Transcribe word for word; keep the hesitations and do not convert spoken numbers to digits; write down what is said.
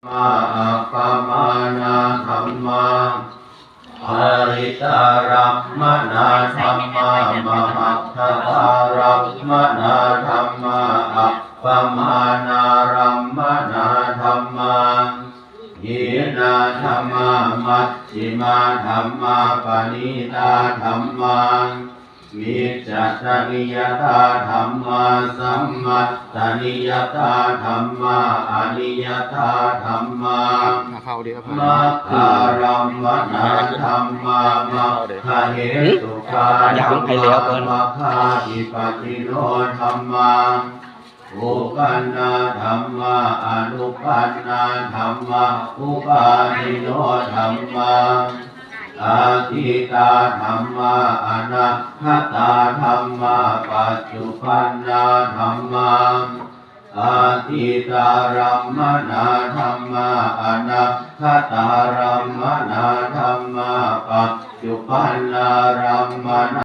dhammā, appamāṇā dhammā, haritārammaṇā dhammā, mahaggathārammaṇā dhammā, appamāṇārammaṇā dhammā, hīnā dhammā, majjhimā dhammā, paṇītā dhammā, micchattaniyatā dhammā, sammattaniyatā dhammā, aniyatā dhammā, มาเข้าดีครับ maggārammaṇā dhammā, maggahetukā ยังไม่แล้วเพิ่น dhammā, maggādhipatino dhammā, uppannā dhammā, anuppannā dhammā, uppādino dhammā, atītā dhammā, anāgatā dhammā, paccuppannā dhammā, atītārammaṇā dhammā, anāgatārammaṇā dhammā, paccuppannārammaṇā